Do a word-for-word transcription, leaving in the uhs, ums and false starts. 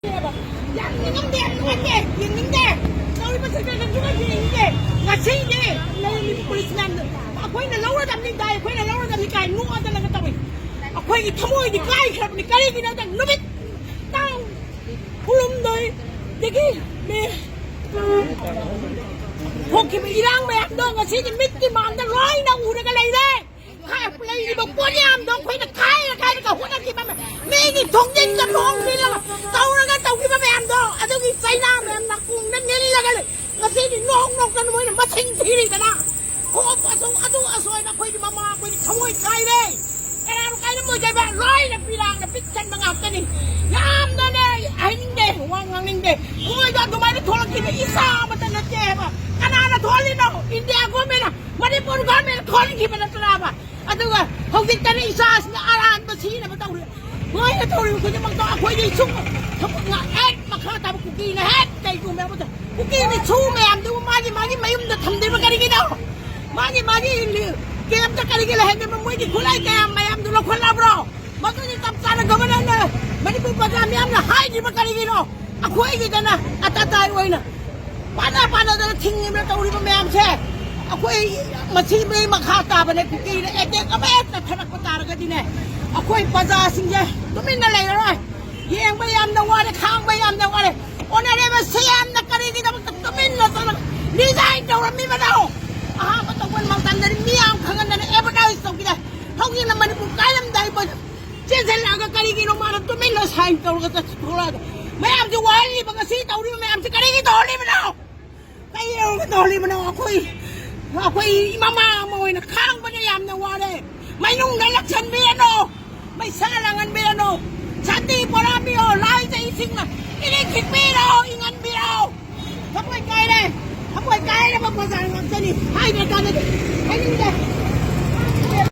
ꯌꯥꯝ ꯅꯤꯡꯉꯝꯗꯦ, ꯌꯥꯝ ꯅꯨꯡꯉꯥꯏꯇꯦ, ꯌꯦꯡꯅꯤꯡꯗꯦ꯫ ꯇꯧꯔꯤꯕ ꯁꯤꯁꯇꯦꯝꯁꯦ ꯁꯨꯡꯌꯦꯡ ꯌꯦꯡꯅꯤꯡꯗꯦ꯫ ꯉꯁꯤꯗꯤ ꯂꯩꯔꯝꯃꯤꯕ ꯄꯨꯂꯤꯁ ꯃꯌꯥꯝꯗꯣ ꯑꯩꯈꯣꯏꯅ ꯂꯧꯔꯗꯕꯅꯤ ꯗꯥꯏ, ꯑꯩꯈꯣꯏꯅ ꯂꯧꯔꯗꯕꯅꯤ ꯀꯥꯏ ꯅꯣꯛꯑꯗꯅꯒ ꯇꯧꯏ꯫ ꯑꯩꯈꯣꯏꯒꯤ ꯊꯃꯣꯏꯗꯤ ꯀꯥꯏꯈ꯭ꯔꯕꯅꯤ꯫ ꯀꯔꯤꯒꯤꯅꯣꯗ ꯅꯨꯃꯤꯠ ꯇꯥꯡ ꯀꯨꯟꯍꯨꯝꯗꯣꯏꯗꯒꯤ ꯃꯦ ꯊꯣꯛꯈꯤꯕ ꯏꯔꯥꯡ ꯃꯌꯥꯝꯗꯣ ꯉꯁꯤꯗꯤ ꯃꯤꯠꯀꯤ ꯃꯥꯡꯗ ꯂꯣꯏꯅ ꯎꯔꯒ ꯂꯩꯔꯦ꯫ ꯂꯩꯔꯤꯕ ꯄꯣꯠ ꯌꯥꯝꯗꯣ ꯑꯩꯈꯣꯏꯅ ꯈꯥꯏꯔ ꯈꯥꯏꯔꯒ ꯍꯣꯠꯅꯈꯤꯕ ꯃꯌꯥꯝ, ꯃꯤꯒꯤ ꯊꯣꯡꯖꯤꯟꯗ ꯂꯨꯍꯣꯡꯕꯤꯔꯒ ꯇꯧꯔꯒ ꯇꯧꯈꯤꯕ ꯃꯌꯥꯝꯗꯣ, ꯑꯗꯨꯒꯤ ꯆꯩꯅꯥ ꯃꯌꯥꯝ ꯅꯥꯀꯣꯡꯗ ꯅꯤꯜꯂꯒ ꯂꯩ꯫ ꯉꯁꯤꯗꯤ ꯅꯣꯛ ꯅꯣꯛꯇꯅ ꯃꯣꯏꯅ ꯃꯁꯤꯡ ꯊꯤꯔꯤꯗꯅ꯫ ꯈꯣꯞ ꯑꯁꯣꯏ, ꯑꯗꯨ ꯑꯁꯣꯏꯅ ꯑꯩꯈꯣꯏꯒꯤ ꯃꯃꯥ ꯑꯩꯈꯣꯏꯒꯤ ꯊꯃꯣꯏ ꯀꯥꯏꯔꯦ꯫ ꯀꯅꯥꯅ ꯀꯥꯏꯔꯝꯃꯣꯏꯗꯣꯏꯕ? ꯂꯣꯏꯅ ꯄꯤꯔꯥꯡꯅ ꯄꯤꯛ ꯊꯟꯕ ꯉꯥꯛꯇꯅꯤ꯫ ꯌꯥꯝꯅꯅꯦ ꯍꯥꯏꯅꯤꯡꯗꯦ, ꯋꯥ ꯉꯥꯡꯅꯤꯡꯗꯦ꯫ ꯃꯣꯏꯗꯣ ꯑꯗꯨꯃꯥꯏꯅ ꯊꯣꯛꯂꯛꯈꯤꯕ ꯏꯆꯥ ꯑꯃꯠꯇ ꯅꯠꯇꯦ ꯍꯥꯏꯕ꯫ ꯀꯅꯥꯅ ꯊꯣꯛꯍꯜꯂꯤꯅꯣ? ꯏꯟꯗꯤꯌꯥ ꯒꯣꯔꯃꯦꯟꯅ, ꯃꯅꯤꯄꯨꯔ ꯒꯣꯔꯃꯦꯟꯅ ꯊꯣꯛꯍꯟꯈꯤꯕ ꯅꯠꯇ꯭ꯔꯕ? ꯑꯗꯨꯒ ꯍꯧꯖꯤꯛꯇꯅ ꯏꯆꯥꯁꯤꯅ ꯑꯔꯥꯟꯕ ꯁꯤꯅꯕ ꯇꯧꯔꯤ꯫ ꯃꯣꯏꯅ ꯇꯧꯔꯤꯕ ꯈꯨꯗꯤꯡꯃꯛꯇꯣ ꯑꯩꯈꯣꯏꯗꯤ ꯁꯨꯝ ꯊꯕꯛ ꯉꯥ-, ꯍꯦꯛ ꯃꯈꯥ ꯇꯥꯕ ꯀꯨꯀꯤꯅ ꯍꯦꯛ ꯀꯩꯒꯨꯝꯕ ꯑꯃꯗ ꯀꯨꯀꯤ ꯃꯤꯁꯨ ꯃꯌꯥꯝꯗꯨꯕꯨ ꯃꯥꯒꯤ ꯃꯥꯒꯤ ꯃꯌꯨꯝꯗ ꯊꯝꯗ꯭ꯔꯤꯕ ꯀꯔꯤꯒꯤꯅꯣ? ꯃꯥꯒꯤ ꯃꯥꯒꯤ ꯂꯤ-, ꯀꯦꯝꯞꯇ ꯀꯔꯤꯒꯤ ꯂꯩꯍꯟꯗ꯭ꯔꯤꯕ? ꯃꯣꯏꯒꯤ ꯈꯨꯠꯂꯥꯏ ꯀꯌꯥꯝ ꯃꯌꯥꯝꯗꯨ ꯂꯧꯈꯠꯂꯕ꯭ꯔꯣ? ꯃꯗꯨꯗꯤ ꯆꯞ ꯆꯥꯅ ꯒꯚꯔꯅꯔꯅ ꯃꯅꯤꯄꯨꯔ ꯄ꯭ꯔꯖꯥ ꯃꯤꯌꯥꯝꯅ ꯍꯥꯏꯗ꯭ꯔꯤꯕ ꯀꯔꯤꯒꯤꯅꯣ? ꯑꯩꯈꯣꯏꯒꯤꯗꯅ ꯑꯇꯇꯥꯏ ꯑꯣꯏꯅ ꯄꯥꯅ ꯄꯥꯅꯗꯅ ꯊꯤꯡꯉꯤꯕ ꯇꯧꯔꯤꯕ ꯃꯌꯥꯝꯁꯦ꯫ ꯑꯩꯈꯣꯏ ꯃꯁꯤ ꯃꯤ ꯃꯈꯥ ꯇꯥꯕꯅꯦ꯫ ꯀꯨꯀꯤꯅ ꯑꯦꯇꯦꯛ ꯑꯃ ꯍꯦꯛ ꯆꯠꯊꯔꯛꯄ ꯇꯥꯔꯒꯗꯤꯅꯦ, ꯑꯩꯈꯣꯏ ꯄ꯭ꯔꯖꯥꯁꯤꯡꯁꯦ ꯇꯨꯃꯤꯟꯅ ꯂꯩꯔꯔꯣꯏ꯫ ꯌꯦꯡꯕ ꯌꯥꯝꯅ ꯋꯥꯔꯦ, ꯈꯥꯡꯕ ꯌꯥꯝꯅ ꯋꯥꯔꯦ꯫ ꯑꯣꯅꯔꯦꯕꯜ ꯁꯤ ꯑꯦꯝꯅ ꯀꯔꯤꯒꯤꯗꯃꯛꯇ ꯇꯨꯃꯤꯟꯅ ꯆꯠꯂꯒ ꯔꯤꯖꯥꯏꯟ ꯇꯧꯔꯝꯃꯤꯕꯅꯣ? ꯑꯍꯥꯟꯕ ꯇꯧꯕ ꯃꯇꯝꯗꯗꯤ ꯃꯤ ꯌꯥꯝ ꯈꯪꯍꯟꯗꯅ ꯑꯦꯗꯚꯔꯇꯥꯏꯁ ꯇꯧꯈꯤꯗꯦ꯫ ꯍꯧꯖꯤꯛꯅ ꯃꯅꯤꯄꯨꯔ ꯀꯥꯏꯔꯝꯗꯥꯏ ꯆꯦꯟꯁꯤꯜꯂꯛꯑꯒ ꯀꯔꯤꯒꯤꯅꯣ ꯃꯥꯅ ꯇꯨꯃꯤꯟꯅ ꯁꯥꯏꯟ ꯇꯧꯔꯒ ꯆꯠꯊꯣꯛꯂꯛꯑꯒ? ꯃꯌꯥꯝꯁꯦ ꯋꯥꯍꯜꯂꯤꯕ, ꯉꯁꯤ ꯇꯧꯔꯤꯕ ꯃꯌꯥꯝꯁꯦ ꯀꯔꯤꯒꯤ ꯇꯧꯍꯜꯂꯤꯕꯅꯣ? ꯀꯩꯗꯧꯔꯒ ꯇꯧꯍꯜꯂꯤꯕꯅꯣ? ꯑꯩꯈꯣꯏ, ꯑꯩꯈꯣꯏ ꯃꯃꯥ ꯑꯃ ꯑꯣꯏꯅ ꯈꯥꯡꯕꯗ ꯌꯥꯝꯅ ꯋꯥꯔꯦ꯫ ꯃꯩꯅꯨꯡꯗ ꯂꯥꯛꯁꯟꯕꯤꯔꯅꯨ, ꯃꯩꯁꯥ ꯂꯥꯡꯍꯟꯕꯤꯔꯅꯨ, ꯁꯥꯟꯇꯤ ꯄꯣꯔꯥꯕꯤꯌꯣ, ꯂꯥꯏꯗ ꯏꯁꯤꯡꯅ ꯏꯔꯤꯛ ꯈꯤꯛꯄꯤꯔꯣ, ꯏꯪꯍꯟꯕꯤꯔꯣ꯫ ꯊꯃꯣꯏ ꯀꯥꯏꯔꯦ, ꯊꯃꯣꯏ ꯀꯥꯏꯔꯕ ꯄ꯭ꯔꯖꯥ ꯉꯥꯛꯇꯅꯤ꯫ ꯍꯥꯏꯗ꯭ꯔꯀꯥꯟꯗ